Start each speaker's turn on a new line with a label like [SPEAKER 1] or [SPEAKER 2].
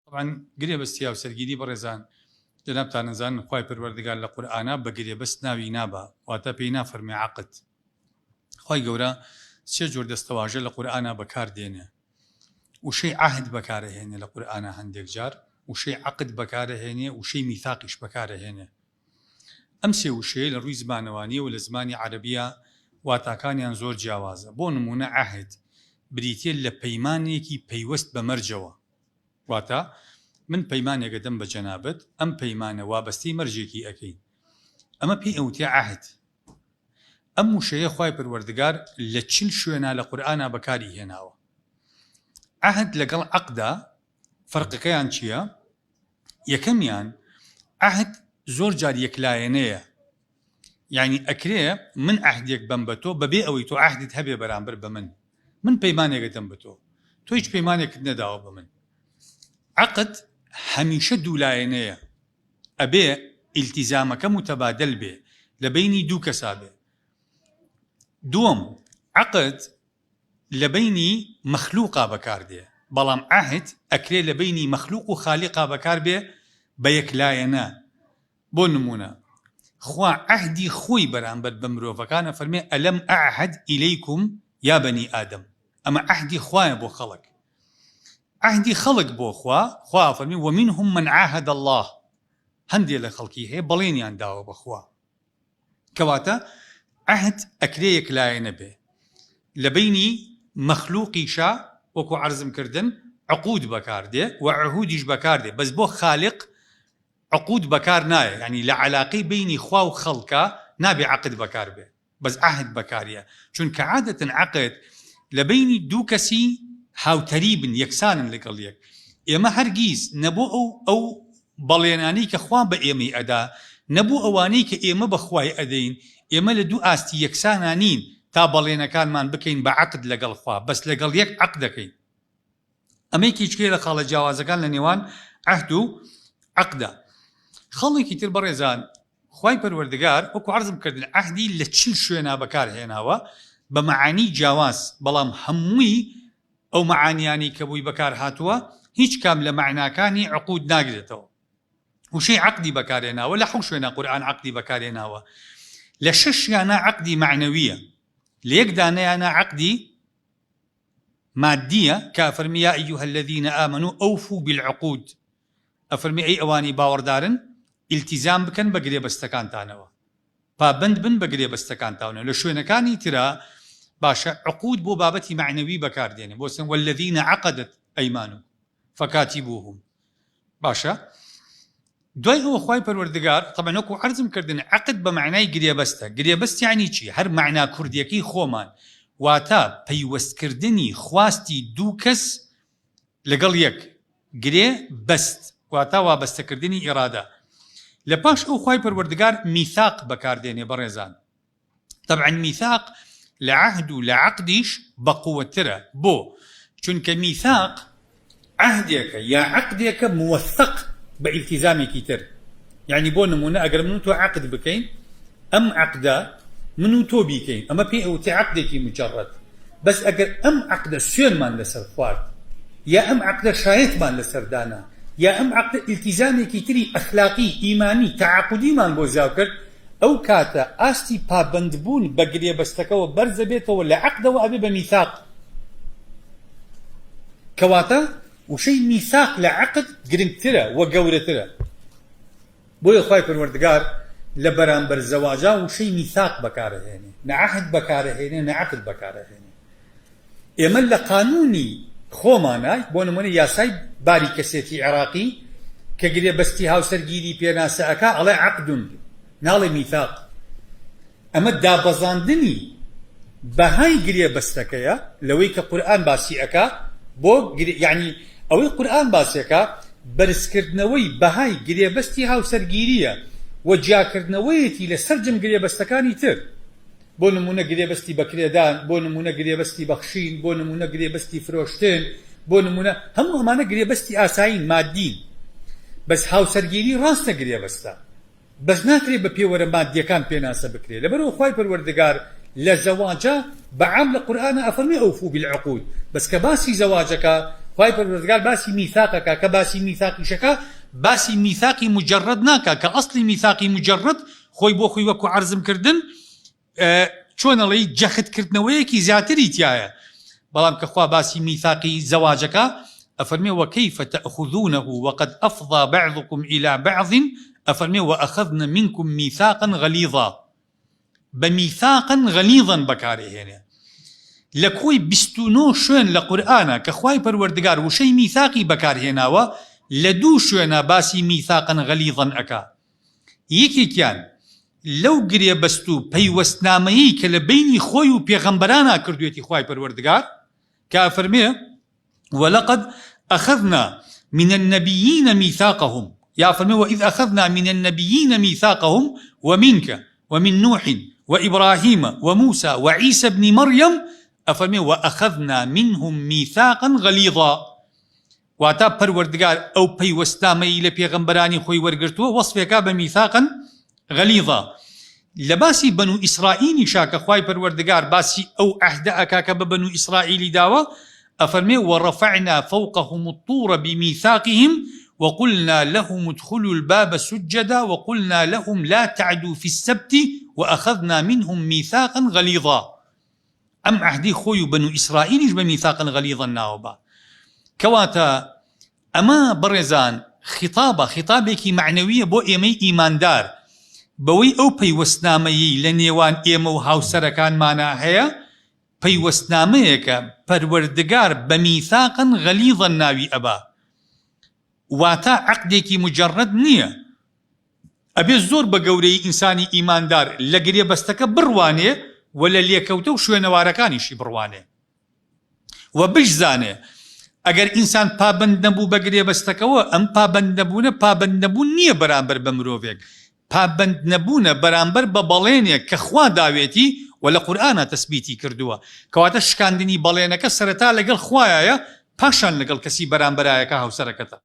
[SPEAKER 1] تەبعەن گرێبەستی هاوسەرگیری بەڕێزان جەنابتان ئەزانن خوای پەروەردگار لە قورئانا بە گرێبەست ناوی نابا واتە پێی نافەرمێ عەقد خوای گەورە سێ جۆر دەستەواژە لە قورئانا بەکار دێنێ وشەی عەهد بەکارەهێنێ لە قورئانا هەندێک جار وشەی عەقد بەکارەهێنێ وشەی میثاقیش بەکارەهێنێ ئەم سێ وشەیە لە ڕووی زمانەوانیەوە لە زمانی عەرەبیە واتاکانیان زۆر جیاوازە بۆ نمونە عەهد بریتیە لە پەیمانێکی پەیوەست بە مەرجەوە واتە، من پەیمانێک ئەدەم بە جەنابت، ئەم پەیمانە وابەستەی مەرجێکی ئەکەین. ئەمە پێی ئەوترێ عەهد. ئەم وشەیە خوای پەروەردگار لە 40 شوێنا لە قورئانا بەکاری هێناوە. عەهد لەگەڵ عەقدا فەرقەکەیان چییە؟ یەکەمیان عەهد زۆر جار یەکلایەنەیە، یانی ئەکرێ من عەهدێک بەم بە تۆ بەبێ ئەوەی تۆ عەهدت هەبێ بەرامبەر بە من من پەیمانێک ئەدەم بە تۆ تۆ هیچ پەیمانێکت نەداوە بە من عەقد هەمیشە دوولایەنەیە ئەبێ ئیلتیزامەکە متەبادل بێ لە بەینی دوو کەسا بێ دووەم عەقد لە بەینی مەخلوقا بەکار دێ بەڵام عەهد ئەکرێ لە بەینی مەخلوق و خالیقا بەکار بێ بە یەکلایەنە بۆ نموونە خوا عەهدی خۆی بەرامبەر بە مرۆڤەکان ئەفەرمێ ئەلم اعهد الیکم یا بنی آدم ئەمە عەهدی خوایە بۆ خەڵک عەهدی خەڵک بۆ خوا خوا ئەفەرمێ ومنهم من عاهد اللە هەندێ لە خەڵکی هەیە بەڵێنیان داوە بە خوا کەواتە عەهد ئەکرێ یەکلایەنە بێ لە بەینی مەخلوقیشا وەکو عەرزم کردن عقود بەکار دێ و عهودیش بەکار دێ بەس بۆ خالق عقود بەکار نایە یانی لە عەلاقەی بەینی خوا و خەڵکا نابێ عەقد بەکار بێ بەس عەهد بەکاریە چونکە عادەتەن عەقد لە بەینی دوو کەسی هاوتەریبن یەکسانن لەگەڵ یەک ئێمە هەرگیز نە بۆ ئەو ئەو بەڵێنانەی کە خوا بە ئێمەی ئەدا نە بۆ ئەوانەی کە ئێمە بە خوای ئەدەین ئێمە لە دوو ئاستی یەکسانا نین تا بەڵێنەکانمان بکەین بە عەقد لەگەڵ خوا بەس لەگەڵ یەک عەقد دەکەین ئەمە یەکێکیە لە خاڵە جیاوازەکان لە نێوان عەهد و عەقدا. خاڵێکی تر بەڕێزان خوای پەروەردگار وەکو عەرزم کردن عەهدی لە 40 شوێنا بەکار هێناوە بە مەعانی جیاواز بەڵام هەمووی ئەو مەعانیانەی کە بۆی بەکار هاتووە هیچ کام لە مەعناکانی عقود ناگرێتەوە. وشەی عەقدی بەکارهێناوە لە حەو شوێنا قورئان عەقدی بەکارهێناوە لە شەشیانە عەقدی مەعنەویە لە یەک دانەیانە عەقدی مادیە کە ئەفەرمی یا ایها الذین آمنوا اوفوا بالعقود ئەفەرمی ئەی ئەوانەی باوەڕدارن ئیلتیزام بکەن بە گرێبەستەکانتانەوە پابەند بن بە گرێبەستەکانتانەوە لە شوێنەکانی ترا باشە عقود بۆ بابەتی مەعنەوی بەکاردێنێ بۆ سن والذین عقدت ایمانکم فکاتبوهم باشە دوای ئەوە خوای پەروەردگار طبعا وەکو عەرزم کردن عەقد بە مەعنای گرێبەستە گرێبەست یعنی چی هەر مەعنا کوردیەکەی خۆمان واتە پەیوەستکردنی خواستی دوو کەس لەگەڵ یەک گرێ بەست واتە وابەستەکردنی ئیرادە لە پاش ئەو خوای پەروەردگار میثاق بەکاردێنێ بەڕێزان تەبعەن میثاق لە عەهد و لە عەقدیش بەقوەتترە، بۆ؟ چونکە میثاق عەهدێکە یا عەقدێکە موثەق بە ئیلتیزامێکی تر، یەعنی بۆ نموونە ئەگەر من و تۆ عەقد بکەین، ئەم عەقدە من و تۆ بیکەین ئەمە پێی ئەوترێ عەقدێکی مجەڕەد، بەس ئەگەر ئەم عەقدە سوێنمان لەسەر خوارد یا ئەم عەقدە شایەتمان لەسەر دانا یا ئەم عەقدە ئیلتیزامێکی تری ئەخلاقی، ئیمانی، تەعاقودیمان بۆ زیاد کرد، ئەو کاتە ئاستی پابەندبوون بە گرێبەستەکەوە بەرزەبێتەوە لە عەقدەوە ئەبێ بە میثاق. کەواتە وشەی میثاق لە عەقد گرنگترە و گەورەترە. بۆیە خوای پەروەردگار لە بەرامبەر زەواجا وشەی میثاق بەکارئەهێنێ، نە عەهد بەکارئەهێنێ نە عەقد بەکارئەهێنێ. ئێمە لە قانوونی خۆمانا، بۆ نموونە یاسای باری کەسێتی عێراقی کە گرێبەستی هاوسەرگیری پێناسە ئەکا ئەڵێ عقد ناڵێ میثاق. ئەمە دابەزاندنی بەهای گرێبەستەکەیە لەوەی کە قورئان باسی ئەکا بۆ یانی ئەوەی قورئان باسی ئەکا بەرزکردنەوەی بەهای گرێبەستی هاوسەرگیرییە و جیاکردنەوەیەتی لە سەرجەم گرێبەستەکانی تر. بۆ نموونە گرێبەستی بەکرێدان، بۆ نموونە گرێبەستی بەخشین، بۆ نموونە گرێبەستی فرۆشتن، بۆ نموونە هەموو ئەمانە گرێبەستی ئاسایین، مادین. بەس هاوسەرگیری ڕاستە گرێبەستە، بەس ناکرێ بە پێوەرە مادیەکان پێناسە بکرێ، لەبەرئەوە خوای پەروەردگار لە زەواجا بە عام لە قورئانا ئەفەرموێ اوفو بالعقود، بەس کە باسی زەواجەکا. خوای پەروەردگار باسی میثاق ئەکا، کە باسی میثاقیش ئەکا باسی میثاقی مجرد ناکا، کە ئەسڵی میثاقی مجرد خۆی بۆ خۆی وەکو عەرزم کردن چۆن ئەڵێی جەخت کردنەوەیەکی زیاتری تیایە، بەڵام کە خوا باسی میثاقی زەواجەکا ئەفەرمێ وکیف تأخذونه وقد افضی بعضکم الی بعض ئەفەرمێ وأخذن منکم میثاقا غلیظا. بە میثاقا غلیظا بەکارئەهێنێ لە کۆی 29 شوێن لە قورئانا کە خوای پەروەردگار وشەی میثاقی بەکارهێناوە لە دوو شوێنا باسی میثاقا غلیظا ئەکا یەکێکیان لەو گرێبەست و پەیوەستنامەیەی کە لە بەینی خۆی و پێغەمبەرانا کردوێتی خوای پەروەردگار کە ئەفەرمێ ولقد اخذنا من النبیین میثاقهم یا فەرمێ وإذ اخذنا من النبیین میثاقهم ومنک ومن نوح وإبراهیم وموسى وعیسی ابن مریم ئەفەرمێ وأخذنا منهم میثاقا غلیظا واتە پەروەردگار ئەو پەیوەستنامەی لە پێغەمبەرانی خۆی وەرگرتووە وەسفێکا بە میثاقا غلیظا لە باسی بەنو ئیسرائیلیشا کە خوای پەروەردگار باسی ئەو عەهدە ئەکا کە بە بەنو ئیسرائیلی داوە ئەفەرمێ ورفعنا فوقهم الطور بمیثاقهم وقلنا لهم ادخلوا الباب سجدا وقلنا لهم لا تعدوا في السبت وأخذنا منهم میثاقا غلیظا ئەم عەهدەی خۆی و بەنو ئیسرائیلیش بە میثاقا غلیظا ناوە با کەواتە ئەمە بەڕێزان خیتابە، خیتابێکی مەعنەوییە بۆ ئێمەی ئیماندار، بەوەی ئەو پەیوەستنامەیەی لە نێوان ئێمە و هاوسەرەکانمانا هەیە، پەیوەستنامەیەکە پەروەردگار بە میثاقا غلیظا ناوی ئەبا، واتە عەقدێکی مجرد نییە، ئەبێ زۆر بە گەورەیی ئینسانی ئیماندار لە گرێبەستەکە بڕوانێ و لە لێکەوتە و شوێنەوارەکانیشی بڕوانێ. و بشزانێ ئەگەر ئینسان پابەند نەبوو بە گرێبەستەکەوە، ئەم پابەند نەبوونە پابەند نەبوون نییە بەرامبەر بە مرۆڤێک، پابەند نەبوونە بەرامبەر بە بەڵێنێک کە خوا داوێتی و لە قورئانا تەسبیتی کردووە، کەواتە شکاندنی بەڵێنەکە سەرەتا لەگەڵ خوایایە پاشان لەگەڵ کەسی بەرامبەرایە کە هاوسەرەکەتە.